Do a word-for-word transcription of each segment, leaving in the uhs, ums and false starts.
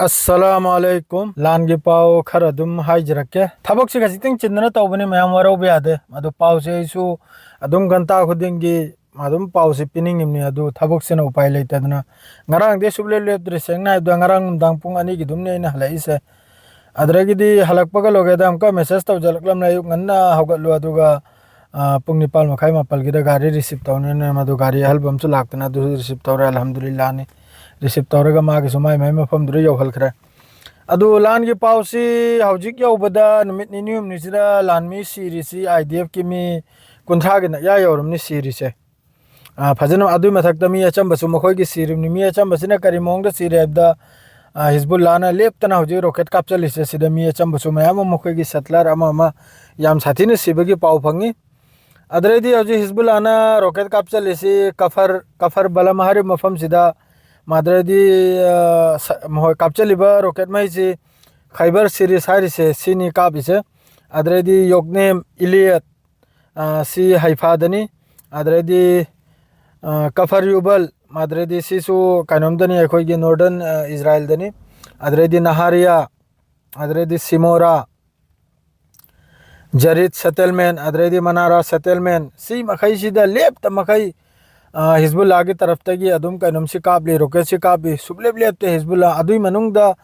ꯑꯁꯂꯥꯃꯨ ꯑꯂꯩꯀꯨꯝ꯫ ꯂꯥꯟꯒꯤ ꯄꯥꯎ ꯈꯔ ꯑꯗꯨꯝ ꯍꯥꯏꯖꯔꯛꯀꯦ꯫ ꯊꯕꯛꯁꯦ ꯈꯖꯤꯛꯇꯪ ꯆꯤꯟꯗꯅ ꯇꯧꯕꯅꯤ, ꯃꯌꯥꯝ ꯋꯥꯔꯧꯕ ꯌꯥꯗꯦ꯫ ꯑꯗꯣ ꯄꯥꯎꯁꯦ ꯑꯩꯁꯨ ꯑꯗꯨꯝ ꯘꯟꯇꯥ ꯈꯨꯗꯤꯡꯒꯤ ꯑꯗꯨꯝ ꯄꯥꯎꯁꯦ ꯄꯤꯅꯤꯡꯉꯤꯕꯅꯤ, ꯑꯗꯨ ꯊꯕꯛꯁꯤꯅ ꯎꯄꯥꯏ ꯂꯩꯇꯗꯅ ꯉꯔꯥꯡꯗꯤ ꯁꯨꯛꯂꯦꯞ ꯂꯦꯞꯇ꯭ꯔꯦ꯫ ꯁꯦꯡꯅ ꯍꯥꯏꯕꯗ ꯉꯔꯥꯡ ꯅꯨꯡꯗꯥꯡ ꯄꯨꯡ ꯑꯅꯤꯒꯤꯗꯨꯝꯅꯦ ꯑꯩꯅ ꯍꯜꯂꯛꯏꯁꯦ꯫ ꯑꯗꯨꯗꯒꯤꯗꯤ ꯍꯜꯂꯛꯄꯒ ꯂꯣꯏꯒꯦꯗ ꯑꯃꯨꯛꯀ ꯃꯦꯁꯦꯖ ꯇꯧꯖꯔꯛꯂꯝꯃꯦ, "ꯑꯌꯨꯛ ꯉꯟꯅ ꯍꯧꯒꯠꯂꯨ, ꯑꯗꯨꯒ, ꯑ, ꯄꯨꯡ ꯅꯤꯄꯥꯜ ꯃꯈꯥꯏ ꯃꯥꯄꯜꯒꯤꯗ ꯒꯥꯔꯤ ꯔꯤꯁꯤꯞ ꯇꯧꯅꯤꯅ", ꯃꯗꯨ ꯒꯥꯔꯤ ꯑꯍꯜꯕ ꯑꯃꯁꯨ ꯂꯥꯛꯇꯅ ꯑꯗꯨꯁꯨ ꯔꯤꯁꯤꯞ ꯇꯧꯔꯦ, ꯑꯜꯍꯝꯗꯨꯂꯤꯜꯂꯥꯍꯅꯤ꯫ ꯔꯤꯁꯤꯞ ꯇꯧꯔꯒ ꯃꯥꯒꯤꯁꯨ ꯃꯥꯏ ꯃꯥꯏ ꯃꯐꯝꯗꯨꯗ ꯌꯧꯍꯟꯈ꯭ꯔꯦ꯫ ꯑꯗꯨ ꯂꯥꯟꯒꯤ ꯄꯥꯎꯁꯤ ꯍꯧꯖꯤꯛ ꯌꯧꯕꯗ ꯅꯨꯃꯤꯠ ꯅꯤꯅꯤ ꯍꯨꯝꯅꯤꯁꯤꯗ ꯂꯥꯟꯃꯤ ꯁꯤꯔꯤꯁꯤ ꯑꯥꯏ ꯗꯤ ꯑꯦꯐꯀꯤ ꯃꯤ ꯀꯨꯟꯊ꯭ꯔꯥꯒꯤ ꯅꯛꯌꯥ ꯌꯧꯔꯝꯅꯤ ꯁꯤꯔꯤꯁꯦ꯫ ꯑ, ꯐꯖꯅ ꯑꯗꯨꯏ ꯃꯊꯛꯇ ꯃꯤ ꯑꯆꯝꯕꯁꯨ ꯃꯈꯣꯏꯒꯤ ꯁꯤꯔꯤꯕꯅꯤ꯫ ꯃꯤ ꯑꯆꯝꯕꯁꯤꯅ ꯀꯔꯤ ꯃꯑꯣꯡꯗ ꯁꯤꯔꯦ ꯍꯥꯏꯕꯗ, ꯑ, ꯍꯤꯖꯕꯨꯜꯂꯥꯅ ꯂꯦꯞꯇꯅ ꯍꯧꯖꯤꯛ ꯔꯣꯀꯦꯠ ꯀꯥꯞꯆꯜꯂꯤꯁꯦ, ꯁꯤꯗ ꯃꯤ ꯑꯆꯝꯕꯁꯨ ꯃꯌꯥꯝ ꯑꯃ, ꯃꯈꯣꯏꯒꯤ ꯁꯦꯇꯂꯔ ꯑꯃ ꯑꯃ ꯌꯥꯝ ꯁꯥꯊꯤꯅ ꯁꯤꯕꯒꯤ ꯄꯥꯎ ꯐꯪꯉꯤ꯫ ꯑꯗꯨꯗꯩꯗꯤ ꯍꯧꯖꯤꯛ ꯍꯤꯖꯕꯨꯜꯂꯥꯅ ꯔꯣꯀꯦꯠ ꯀꯥꯞꯆꯜꯂꯤꯁꯤ ꯀꯐꯔ, ꯀꯐꯔ ꯕꯂꯝ ꯍꯥꯏꯔꯤꯕ ꯃꯐꯝꯁꯤꯗ, ꯃꯗꯨꯗꯩꯗꯤ, ꯑ, ꯁ-, ꯃꯈꯣꯏ ꯀꯥꯞꯆꯜꯂꯤꯕ ꯔꯣꯀꯦꯠ ꯃꯩꯁꯤ ꯈꯥꯏꯕꯔ ꯁꯤꯔꯤꯁ ꯍꯥꯏꯔꯤꯁꯦ ꯁꯤꯅꯤ ꯀꯥꯞꯄꯤꯁꯦ꯫ ꯑꯗꯨꯗꯩꯗꯤ ꯌꯣꯛꯅꯦꯝ, ꯏꯂꯤꯌꯠ, ꯑ, ꯁꯤ ꯍꯩꯐꯥꯗꯅꯤ꯫ ꯑꯗꯨꯗꯩꯗꯤ, ꯑ, ꯀꯐꯔ ꯌꯨꯕꯜ, ꯑꯗꯨꯗꯩꯗꯤ ꯁꯤꯁꯨ ꯀꯩꯅꯣꯝꯗꯅꯤ, ꯑꯩꯈꯣꯏꯒꯤ ꯅꯣꯔꯗꯔꯟ, ꯑ, ꯏꯖꯔꯥꯏꯜꯗꯅꯤ꯫ ꯑꯗꯨꯗꯩꯗꯤ ꯅꯍꯥꯔꯤꯌꯥ, ꯑꯗꯨꯗꯩꯗꯤ ꯁꯤꯃꯣꯔꯥ, ꯖꯔꯤꯠ ꯁꯦꯇꯜꯃꯦꯟ, ꯑꯗꯨꯗꯩꯗꯤ ꯃꯅꯥꯔꯥ ꯁꯦꯇꯜꯃꯦꯟ, ꯁꯤ ꯃꯈꯩꯁꯤꯗ ꯂꯦꯞꯇ ꯃꯈꯩ, ꯑ, ꯍꯤꯖꯕꯨꯜꯂꯥꯒꯤ ꯇꯔꯐꯇꯒꯤ ꯑꯗꯨꯝ ꯀꯩꯅꯣꯝꯁꯤ ꯀꯥꯞꯂꯤ, ꯔꯣꯀꯦꯠꯁꯤ ꯀꯥꯞꯂꯤ, ꯁꯨꯛꯂꯦꯞ ꯂꯦꯞꯇꯦ ꯍꯤꯖꯕꯨꯜꯂꯥ꯫ ꯑꯗꯨꯏ ꯃꯅꯨꯡꯗ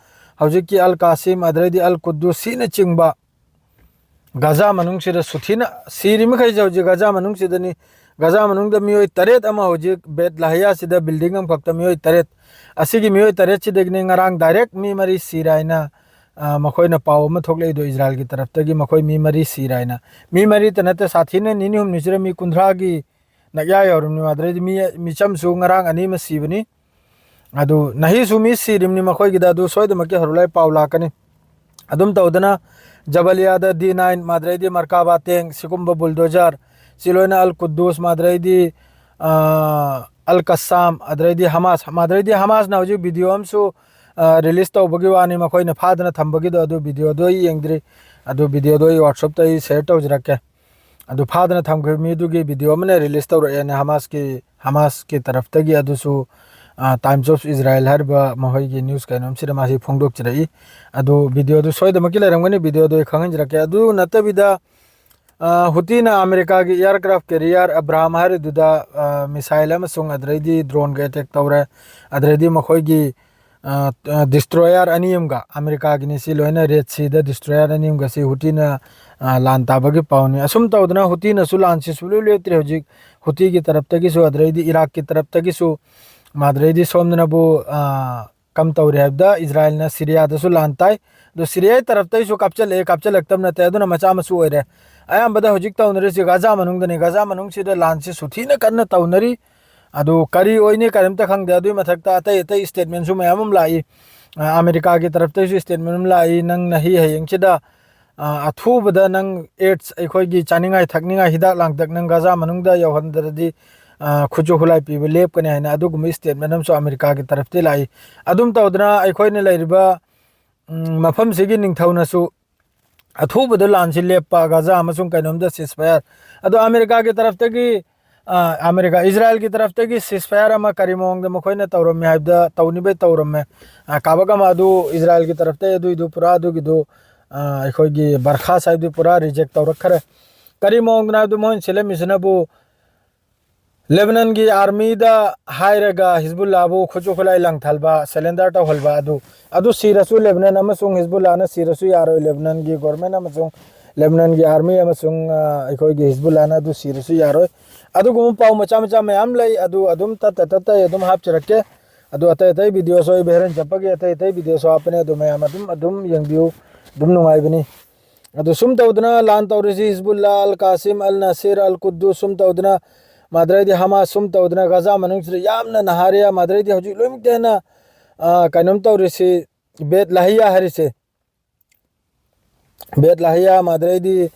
ꯍꯧꯖꯤꯛꯀꯤ ꯑꯜ ꯀꯥꯁꯤꯝ, ꯑꯗꯨꯗꯩꯗꯤ ꯑꯜ ꯀꯨꯗꯨꯁ ꯁꯤꯅꯆꯤꯡꯕ ꯒꯖꯥ ꯃꯅꯨꯡꯁꯤꯗ ꯁꯨꯊꯤꯅ ꯁꯤꯔꯤ ꯃꯈꯩꯁꯦ ꯍꯧꯖꯤꯛ ꯒꯖꯥ ꯃꯅꯨꯡꯁꯤꯗꯅꯤ꯫ ꯒꯖꯥ ꯃꯅꯨꯡꯗ ꯃꯤꯑꯣꯏ ꯇꯔꯦꯠ ꯑꯃ ꯍꯧꯖꯤꯛ ꯕꯦꯠ ꯂꯥꯍꯤꯌꯥꯁꯤꯗ ꯕꯤꯜꯗꯤꯡ ꯑꯃꯈꯛꯇ ꯃꯤꯑꯣꯏ ꯇꯔꯦꯠ, ꯑꯁꯤꯒꯤ ꯃꯤꯑꯣꯏ ꯇꯔꯦꯠꯁꯤꯗꯒꯤꯅꯤ ꯉꯔꯥꯡ ꯗꯥꯏꯔꯦꯛ ꯃꯤ ꯃꯔꯤ ꯁꯤꯔꯦ ꯍꯥꯏꯅ, ꯑ, ꯃꯈꯣꯏꯅ ꯄꯥꯎ ꯑꯃ ꯊꯣꯛꯂꯛꯏꯗꯣ, ꯏꯖꯔꯥꯏꯜꯒꯤ ꯇꯔꯐꯇꯒꯤ ꯃꯈꯣꯏ ꯃꯤ ꯃꯔꯤ ꯁꯤꯔꯦ ꯍꯥꯏꯅ꯫ ꯃꯤ ꯃꯔꯤꯇ ꯅꯠꯇꯦ, ꯁꯥꯊꯤꯅ ꯅꯤꯅꯤ ꯍꯨꯝꯅꯤꯁꯤꯗ ꯃꯤ ꯀꯨꯟꯊ꯭ꯔꯥꯒꯤ ꯅꯛꯌꯥ ꯌꯧꯔꯝꯅꯤ꯫ ꯑꯗꯨꯗꯩꯗꯤ ꯃꯤ, ꯃꯤꯆꯝꯁꯨ ꯉꯔꯥꯡ ꯑꯅꯤ ꯑꯃ ꯁꯤꯕꯅꯤ꯫ ꯑꯗꯨ ꯅꯍꯤꯁꯨ ꯃꯤ ꯁꯤꯔꯤꯕꯅꯤ ꯃꯈꯣꯏꯒꯤꯗ, ꯑꯗꯨ ꯁꯣꯏꯗꯅꯃꯛꯀꯤ ꯍꯧꯔꯛꯂꯒ ꯄꯥꯎ ꯂꯥꯛꯀꯅꯤ꯫ ꯑꯗꯨꯝ ꯇꯧꯗꯅ ꯖꯕꯂꯤꯌꯥꯗ ꯗꯤ ꯅꯥꯏꯟ, ꯃꯗꯨꯗꯩꯗꯤ ꯃꯔꯀꯥꯕꯥ ꯇꯦꯡ, ꯁꯤꯒꯨꯝꯕ ꯕꯨꯜꯗꯣꯖꯔ, ꯁꯤ ꯂꯣꯏꯅ ꯑꯜ ꯀꯨꯗꯨꯁ, ꯃꯗꯨꯗꯩꯗꯤ, ꯑ, ꯑꯜ ꯀꯁꯥꯝ, ꯑꯗꯨꯗꯩꯗꯤ ꯍꯃꯥꯁ, ꯃꯗꯨꯗꯩꯗꯤ ꯍꯃꯥꯁꯅ ꯍꯧꯖꯤꯛ ꯚꯤꯗꯤꯑꯣ ꯑꯃꯁꯨ, ꯑ, ꯔꯤꯂꯤꯁ ꯇꯧꯕꯒꯤ ꯋꯥꯅꯤ, ꯃꯈꯣꯏꯅ ꯐꯥꯗꯅ ꯊꯝꯕꯒꯤꯗꯣ, ꯑꯗꯨ ꯚꯤꯗꯤꯑꯣꯗꯣ ꯑꯩ ꯌꯦꯡꯗ꯭ꯔꯤ꯫ ꯑꯗꯨ ꯚꯤꯗꯤꯑꯣꯗꯣ ꯑꯩ WhatsApp-ꯇ ꯑꯩ ꯁꯤꯌꯔ ꯇꯧꯖꯔꯛꯀꯦ꯫ ꯑꯗꯨ ꯐꯥꯗꯅ ꯊꯝꯈꯤꯕ ꯃꯤꯗꯨꯒꯤ ꯚꯤꯗꯤꯑꯣ ꯑꯃꯅ ꯔꯤꯂꯤꯁ ꯇꯧꯔꯛꯑꯦꯅ ꯍꯃꯥꯁꯀꯤ, ꯍꯃꯥꯁꯀꯤ ꯇꯔꯐꯇꯒꯤ, ꯑꯗꯨꯁꯨ, ꯑ, Times of Israel ꯍꯥꯏꯔꯤꯕ ꯃꯈꯣꯏꯒꯤ news ꯀꯩꯅꯣꯝꯁꯤꯗ ꯃꯥꯁꯤ ꯐꯣꯡꯗꯣꯛꯆꯔꯛꯏ꯫ ꯑꯗꯨ video ꯗꯨ ꯁꯣꯏꯗꯃꯛꯀꯤ ꯂꯩꯔꯝꯒꯅꯤ, video ꯗꯨ ꯑꯩ ꯈꯪꯍꯟꯖꯔꯛꯀꯦ꯫ ꯑꯗꯨ ꯅꯠꯇꯕꯤꯗ, ꯑ, ꯍꯨꯇꯤꯅ ꯑꯃꯦꯔꯤꯀꯥꯒꯤ aircraft carrier Abrams ꯍꯥꯏꯔꯤꯗꯨꯗ, ꯑ, missile ꯑꯃꯁꯨꯡ ꯑꯗꯨꯗꯩꯗꯤ drone ꯒ attack ꯇꯧꯔꯦ꯫ ꯑꯗꯨꯗꯩꯗꯤ ꯃꯈꯣꯏꯒꯤ, ꯑ, ꯑ, destroyer ꯑꯅꯤ ꯑꯃꯒ, ꯑꯃꯦꯔꯤꯀꯥꯒꯤꯅꯤ ꯁꯤ ꯂꯣꯏꯅ, Red Sea ꯗ destroyer ꯑꯅꯤ ꯑꯃꯒ ꯁꯤ ꯍꯨꯇꯤꯅ, ꯑ, ꯂꯥꯟ ꯇꯥꯕꯒꯤ ꯄꯥꯎꯅꯤ꯫ ꯑꯁꯨꯝ ꯇꯧꯗꯅ ꯍꯨꯇꯤꯅꯁꯨ ꯂꯥꯟꯁꯤ ꯁꯨꯡꯂꯦꯞ ꯂꯦꯞꯇ꯭ꯔꯦ ꯍꯧꯖꯤꯛ꯫ ꯍꯨꯇꯤꯒꯤ ꯇꯔꯞꯇꯒꯤꯁꯨ, ꯑꯗꯨꯗꯩꯗꯤ ꯏꯔꯥꯛꯀꯤ ꯇꯔꯞꯇꯒꯤꯁꯨ, ꯑꯗꯨꯗꯩꯗꯤ ꯁꯣꯝꯗꯅꯕꯨ, ꯑ, ꯀꯝ ꯇꯧꯔꯤ ꯍꯥꯏꯕꯗ ꯏꯖꯔꯥꯏꯜꯅ ꯁꯤꯔꯤꯌꯥꯗꯁꯨ ꯂꯥꯟ ꯇꯥꯏ꯫ ꯑꯗꯣ ꯁꯤꯔꯤꯌꯥꯒꯤ ꯇꯔꯞꯇꯩꯁꯨ ꯀꯥꯞꯆꯜꯂꯛꯑꯦ, ꯀꯥꯞꯆꯜꯂꯛꯇꯕ ꯅꯠꯇꯦ, ꯑꯗꯨꯅ ꯃꯆꯥ ꯃꯁꯨ ꯑꯣꯏꯔꯦ꯫ ꯑꯌꯥꯝꯕꯗ ꯍꯧꯖꯤꯛ ꯇꯧꯅꯔꯤꯁꯤ ꯒꯥꯖꯥ ꯃꯅꯨꯡꯗꯅꯤ꯫ ꯒꯥꯖꯥ ꯃꯅꯨꯡꯁꯤꯗ ꯂꯥꯟꯁꯤ ꯁꯨꯊꯤꯅ ꯀꯟꯅ ꯇꯧꯅꯔꯤ꯫ ꯑꯗꯨ ꯀꯔꯤ ꯑꯣꯏꯅꯤ ꯀꯔꯤꯝꯇ ꯈꯪꯗꯦ꯫ ꯑꯗꯨꯒꯤ ꯃꯊꯛꯇ ꯑꯇꯩ ꯑꯇꯩ statement ꯁꯨ ꯃꯌꯥꯝ ꯑꯃ ꯂꯥꯛꯏ꯫ ꯑ, ꯑꯃꯦꯔꯤꯀꯥꯒꯤ ꯇꯔꯞꯇꯩꯁꯨ statement ꯑꯃ ꯂꯥꯛꯏ, "ꯅꯪ ꯅꯍꯤ ꯍꯌꯦꯡꯁꯤꯗ, ꯑ, ꯑꯊꯨꯕꯗ ꯅꯪ aids, ꯑꯩꯈꯣꯏꯒꯤ ꯆꯥꯅꯤꯡꯉꯥꯏ ꯊꯛꯅꯤꯡꯉꯥꯏ ꯍꯤꯗꯥꯛ ꯂꯥꯡꯊꯛ ꯅꯪ ꯒꯥꯖꯥ ꯃꯅꯨꯡꯗ ꯌꯧꯍꯟꯗ꯭ꯔꯗꯤ, ꯑ, ꯈꯨꯠꯁꯨ ꯈꯨꯠꯂꯥꯏ ꯄꯤꯕ ꯂꯦꯞꯀꯅꯤ" ꯍꯥꯏꯅ ꯑꯗꯨꯒꯨꯝꯕ statement ꯑꯃꯁꯨ ꯑꯃꯦꯔꯤꯀꯥꯒꯤ ꯇꯔꯞꯇꯒꯤ ꯂꯥꯛꯏ꯫ ꯑꯗꯨꯝ ꯇꯧꯗꯅ ꯑꯩꯈꯣꯏꯅ ꯂꯩꯔꯤꯕ, ꯎꯝ, ꯃꯐꯝꯁꯤꯒꯤ ꯅꯤꯡꯊꯧꯅꯁꯨ ꯑꯊꯨꯕꯗ ꯂꯥꯟꯁꯤ ꯂꯦꯞꯄ, ꯒꯥꯖꯥ ꯑꯃꯁꯨꯡ ꯀꯩꯅꯣꯝꯗ ceasefire꯫ ꯑꯗꯣ ꯑꯃꯦꯔꯤꯀꯥꯒꯤ ꯇꯔꯞꯇꯒꯤ, ꯑ, ꯑꯃꯦꯔꯤꯀꯥ, ꯏꯖꯔꯥꯏꯜꯒꯤ ꯇꯔꯞꯇꯒꯤ ceasefire ꯑꯃ ꯀꯔꯤ ꯃꯑꯣꯡꯗ ꯃꯈꯣꯏꯅ ꯇꯧꯔꯝꯃꯤ ꯍꯥꯏꯕꯗ, ꯇꯧꯅꯤꯕ ꯇꯧꯔꯝꯃꯦ꯫ ꯑ, ꯀꯥꯕꯛ ꯑꯃ ꯑꯗꯨ ꯏꯖꯔꯥꯏꯜꯒꯤ ꯇꯔꯞꯇꯒꯤ ꯑꯗꯨꯏꯗꯨ ꯄꯨꯔꯥ ꯑꯗꯨꯒꯤꯗꯨ, ꯑ, ꯑꯩꯈꯣꯏꯒꯤ ꯕꯔꯈꯥꯁ ꯍꯥꯏꯕꯗꯨ ꯄꯨꯔꯥ reject ꯇꯧꯔꯛꯈ꯭ꯔꯦ꯫ ꯀꯔꯤ ꯃꯑꯣꯡꯗꯅꯣ ꯍꯥꯏꯕꯗꯨ ꯃꯣꯏꯅ ꯁꯤꯜꯂꯝꯃꯤꯁꯤꯅꯕꯨ ꯂꯦꯕꯅꯟꯒꯤ army ꯗ ꯍꯥꯏꯔꯒ ꯍꯤꯖꯕꯨꯜꯂꯥꯕꯨ ꯈꯨꯠꯁꯨ ꯈꯨꯠꯂꯥꯏ ꯂꯪꯊꯍꯟꯕ, surrender ꯇꯧꯍꯟꯕ ꯑꯗꯨ, ꯑꯗꯨ ꯁꯤꯔꯁꯨ ꯂꯦꯕꯅꯟ ꯑꯃꯁꯨꯡ ꯍꯤꯖꯕꯨꯜꯂꯥꯅ ꯁꯤꯔꯁꯨ ꯌꯥꯔꯣꯏ, ꯂꯦꯕꯅꯟꯒꯤ government ꯑꯃꯁꯨꯡ ꯂꯦꯕꯅꯟꯒꯤ army ꯑꯃꯁꯨꯡ, ꯑ, ꯑꯩꯈꯣꯏꯒꯤ ꯍꯤꯖꯕꯨꯜꯂꯥꯅ ꯑꯗꯨ ꯁꯤꯔꯁꯨ ꯌꯥꯔꯣꯏ꯫ ꯑꯗꯨꯒꯨꯝꯕ ꯄꯥꯎ ꯃꯆꯥ ꯃꯆꯥ ꯃꯌꯥꯝ ꯂꯩ, ꯑꯗꯨ ꯑꯗꯨꯝ ꯇꯠꯇ ꯇꯠꯇ ꯑꯩ ꯑꯗꯨꯝ ꯍꯥꯞꯆꯔꯛꯀꯦ꯫ ꯑꯗꯨ ꯑꯇꯩ ꯑꯇꯩ video ꯁꯨ ꯑꯩ ꯕꯦꯍꯔꯦꯟ ꯆꯠꯄꯒꯤ ꯑꯇꯩ ꯑꯇꯩ video ꯁꯨ ꯍꯥꯞꯄꯅꯦ, ꯑꯗꯨ ꯃꯌꯥꯝ ꯑꯗꯨꯝ, ꯑꯗꯨꯝ ꯌꯦꯡꯕꯤꯌꯨ, ꯑꯗꯨꯝ ꯅꯨꯡꯉꯥꯏꯕꯅꯤ꯫ ꯑꯗꯨ ꯁꯨꯝ ꯇꯧꯗꯅ ꯂꯥꯟ ꯇꯧꯔꯤꯁꯤ ꯍꯤꯖꯕꯨꯜꯂꯥ, ꯑꯜ ꯀꯥꯁꯤꯝ, ꯑꯜ ꯅꯥꯁꯤꯔ, ꯑꯜ ꯀꯨꯗꯨꯁ, ꯁꯨꯝ ꯇꯧꯗꯅ, ꯃꯗꯨꯗꯩꯗꯤ ꯍꯃꯥꯁ, ꯁꯨꯝ ꯇꯧꯗꯅ ꯒꯥꯖꯥ ꯃꯅꯨꯡꯁꯤꯗ ꯌꯥꯝꯅ ꯅꯍꯥꯔꯤꯌꯥ, ꯃꯗꯨꯗꯩꯗꯤ ꯍꯧꯖꯤꯛ ꯂꯣꯏꯅꯃꯛꯇ ꯍꯦꯟꯅ, ꯑ, ꯀꯩꯅꯣꯝ ꯇꯧꯔꯤꯁꯤ ꯕꯦꯠ ꯂꯥꯍꯤꯌꯥ ꯍꯥꯏꯔꯤꯁꯦ꯫ ꯕꯦꯠ ꯂꯥꯍꯤꯌꯥ, ꯃꯗꯨꯗꯩꯗꯤ,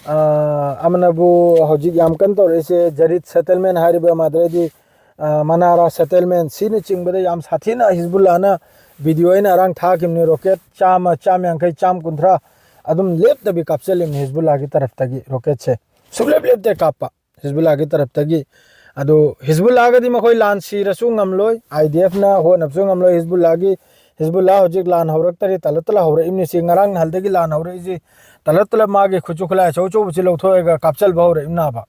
ꯑ, ꯑꯃꯅꯕꯨ ꯍꯧꯖꯤꯛ ꯌꯥꯝ ꯀꯟꯅ ꯇꯧꯔꯛꯏꯁꯦ ꯖꯔꯤꯠ settlement ꯍꯥꯏꯔꯤꯕ, ꯃꯗꯨꯗꯩꯗꯤ, ꯑ, ꯃꯅꯥꯔꯥ settlement, ꯁꯤꯅꯆꯤꯡꯕꯗ ꯌꯥꯝ ꯁꯥꯊꯤꯅ ꯍꯤꯖꯕꯨꯜꯂꯥꯅ video ꯑꯩꯅ ꯑꯔꯥꯡ ꯊꯥꯈꯤꯕꯅꯤ꯫ Rocket ꯆꯥꯝꯃ, ꯆꯥꯝꯃ ꯌꯥꯡꯈꯩ, ꯆꯥꯝꯃ ꯀꯨꯟꯊ꯭ꯔꯥ ꯑꯗꯨꯝ ꯂꯦꯞꯇꯕꯤ ꯀꯥꯞꯆꯜꯂꯤꯕꯅꯤ ꯍꯤꯖꯕꯨꯜꯂꯥꯒꯤ ꯇꯔꯞꯇꯒꯤ rocket ꯁꯦ꯫ ꯁꯨꯡꯂꯦꯞ ꯂꯦꯞꯇꯦ ꯀꯥꯞꯄ ꯍꯤꯖꯕꯨꯜꯂꯥꯒꯤ ꯇꯔꯞꯇꯒꯤ꯫ ꯑꯗꯨ ꯍꯤꯖꯕꯨꯜꯂꯥꯒꯗꯤ ꯃꯈꯣꯏ ꯂꯥꯟ ꯁꯤꯔꯁꯨ ꯉꯝꯂꯣꯏ, IDF ꯅ ꯍꯣꯠꯅꯕꯁꯨ ꯉꯝꯂꯣꯏ꯫ ꯍꯤꯖꯕꯨꯜꯂꯥꯒꯤ, ꯍꯤꯖꯕꯨꯜꯂꯥ ꯍꯧꯖꯤꯛ ꯂꯥꯟ ꯍꯧꯔꯛꯇꯔꯤ, ꯇꯂꯞ ꯇꯂꯞ ꯍꯧꯔꯛꯏꯕꯅꯤ꯫ ꯁꯤ ꯉꯔꯥꯡ ꯅꯍꯥꯟꯗꯒꯤ ꯂꯥꯟ ꯍꯧꯔꯛꯏꯁꯤ, ꯇꯂꯞ ꯇꯂꯞ ꯃꯥꯒꯤ ꯈꯨꯠꯁꯨ ꯈꯨꯠꯂꯥꯏ ꯑꯆꯧ ꯑꯆꯧꯕꯁꯤ ꯂꯧꯊꯣꯛꯑꯒ ꯀꯥꯞꯆꯕ ꯍꯧꯔꯛꯏꯕꯅꯦꯕ꯫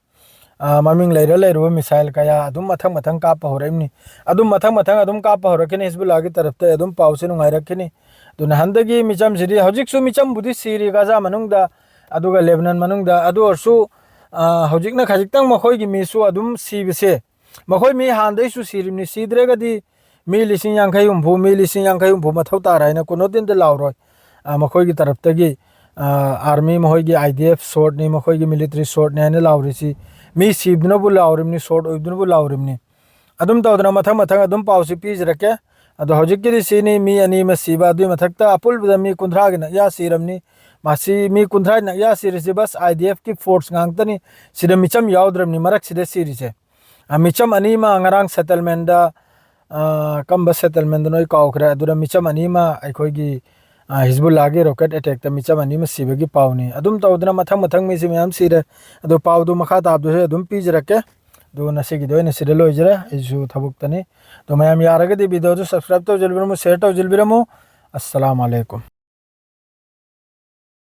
ꯑ, ꯃꯃꯤꯡ ꯂꯩꯔ ꯂꯩꯔꯨꯕ missile ꯀꯌꯥ ꯑꯗꯨꯝ ꯃꯊꯪ ꯃꯊꯪ ꯀꯥꯞꯄ ꯍꯧꯔꯛꯏꯕꯅꯤ꯫ ꯑꯗꯨꯝ ꯃꯊꯪ ꯃꯊꯪ ꯑꯗꯨꯝ ꯀꯥꯞꯄ ꯍꯧꯔꯛꯈꯤꯅꯤ꯫ ꯍꯤꯖꯕꯨꯜꯂꯥꯒꯤ ꯇꯔꯞꯇ ꯑꯗꯨꯝ ꯄꯥꯎꯁꯦ ꯅꯨꯡꯉꯥꯏꯔꯛꯈꯤꯅꯤ꯫ ꯑꯗꯨꯅ ꯍꯟꯗꯛꯀꯤ ꯃꯤꯆꯝꯁꯤꯗꯤ, ꯍꯧꯖꯤꯛꯁꯨ ꯃꯤꯆꯝꯕꯨꯗꯤ ꯁꯤꯔꯤ ꯒꯥꯖꯥ ꯃꯅꯨꯡꯗ, ꯑꯗꯨꯒ ꯂꯦꯕꯅꯟ ꯃꯅꯨꯡꯗ, ꯑꯗꯨ ꯑꯣꯏꯔꯁꯨ, ꯑ, ꯍꯧꯖꯤꯛꯅ ꯈꯖꯤꯛꯇꯪ ꯃꯈꯣꯏꯒꯤ ꯃꯤꯁꯨ ꯑꯗꯨꯝ ꯁꯤꯕꯁꯦ, ꯃꯈꯣꯏ ꯃꯤ ꯍꯥꯟꯅꯗꯩꯁꯨ ꯁꯤꯔꯤꯕꯅꯤ꯫ ꯁꯤꯗ꯭ꯔꯒꯗꯤ ꯃꯤ ꯂꯤꯁꯤꯡ ꯌꯥꯡꯈꯩ ꯍꯨꯝꯐꯨ, ꯃꯤ ꯂꯤꯁꯤꯡ ꯌꯥꯡꯈꯩ ꯍꯨꯝꯐꯨ ꯃꯊꯧ ꯇꯥꯔꯦ ꯍꯥꯏꯅ ꯀꯨꯅꯣꯗꯤꯟꯗ ꯂꯥꯎꯔꯣꯏ꯫ ꯑ, ꯃꯈꯣꯏꯒꯤ ꯇꯔꯞꯇꯒꯤ, ꯑ, army, ꯃꯈꯣꯏꯒꯤ IDF sword ꯅꯤ, ꯃꯈꯣꯏꯒꯤ military sword ꯅꯤ ꯍꯥꯏꯅ ꯂꯥꯎꯔꯤꯁꯤ, ꯃꯤ ꯁꯤꯕꯗꯨꯅꯕꯨ ꯂꯥꯎꯔꯤꯕꯅꯤ, sword ꯑꯣꯏꯕꯗꯨꯅꯕꯨ ꯂꯥꯎꯔꯤꯕꯅꯤ꯫ ꯑꯗꯨꯝ ꯇꯧꯗꯅ ꯃꯊꯪ ꯃꯊꯪ ꯑꯗꯨꯝ ꯄꯥꯎꯁꯤ ꯄꯤꯖꯔꯛꯀꯦ꯫ ꯑꯗꯣ ꯍꯧꯖꯤꯛꯀꯤꯗꯤ ꯁꯤꯅꯤ, ꯃꯤ ꯑꯅꯤ ꯑꯃ ꯁꯤꯕ, ꯑꯗꯨꯒꯤ ꯃꯊꯛꯇ ꯑꯄꯨꯟꯕꯗ ꯃꯤ ꯀꯨꯟꯊ꯭ꯔꯥꯒꯤ ꯅꯛꯌꯥ ꯁꯤꯔꯝꯅꯤ꯫ ꯃꯁꯤ ꯃꯤ ꯀꯨꯟꯊ꯭ꯔꯥ ꯅꯛꯌꯥ ꯁꯤꯔꯤꯁꯤ ꯕꯁ IDF ꯀꯤ force ꯉꯥꯛꯇꯅꯤ, ꯁꯤꯗ ꯃꯤꯆꯝ ꯌꯥꯎꯗ꯭ꯔꯕꯅꯤ ꯃꯔꯛꯁꯤꯗ ꯁꯤꯔꯤꯁꯦ꯫ ꯑ, ꯃꯤꯆꯝ ꯑꯅꯤ ꯑꯃ ꯉꯔꯥꯡ settlement ꯗ, ꯑ, ꯀꯝꯕ settlement ꯅꯣ ꯑꯩ ꯀꯥꯎꯈ꯭ꯔꯦ, ꯑꯗꯨꯗ ꯃꯤꯆꯝ ꯑꯅꯤ ꯑꯃ ꯑꯩꯈꯣꯏꯒꯤ, ꯑ, ꯍꯤꯖꯕꯨꯜꯂꯥꯒꯤ rocket attack ꯇ ꯃꯤꯆꯝ ꯑꯅꯤ ꯑꯃ ꯁꯤꯕꯒꯤ ꯄꯥꯎꯅꯤ꯫ ꯑꯗꯨꯝ ꯇꯧꯗꯅ ꯃꯊꯪ ꯃꯊꯪ ꯃꯤꯁꯤ ꯃꯌꯥꯝ ꯁꯤꯔꯦ꯫ ꯑꯗꯣ ꯄꯥꯎꯗꯨ ꯃꯈꯥ ꯇꯥꯕꯗꯨꯁꯨ ꯑꯗꯨꯝ ꯄꯤꯖꯔꯛꯀꯦ꯫ ꯑꯗꯨ ꯉꯁꯤꯒꯤꯗꯤ ꯑꯣꯏꯅ ꯁꯤꯗ ꯂꯣꯏꯖꯔꯦ, ꯑꯩꯁꯨ ꯊꯕꯛꯇꯅꯤ꯫ ꯑꯗꯣ ꯃꯌꯥꯝ ꯌꯥꯔꯒꯗꯤ video ꯗꯨ subscribe ꯇꯧꯁꯤꯟꯕꯤꯔꯝꯃꯨ, share ꯇꯧꯁꯤꯟꯕꯤꯔꯝꯃꯨ꯫ ꯑꯁꯂꯥꯃꯨ ꯑꯂꯩꯀꯨꯝ꯫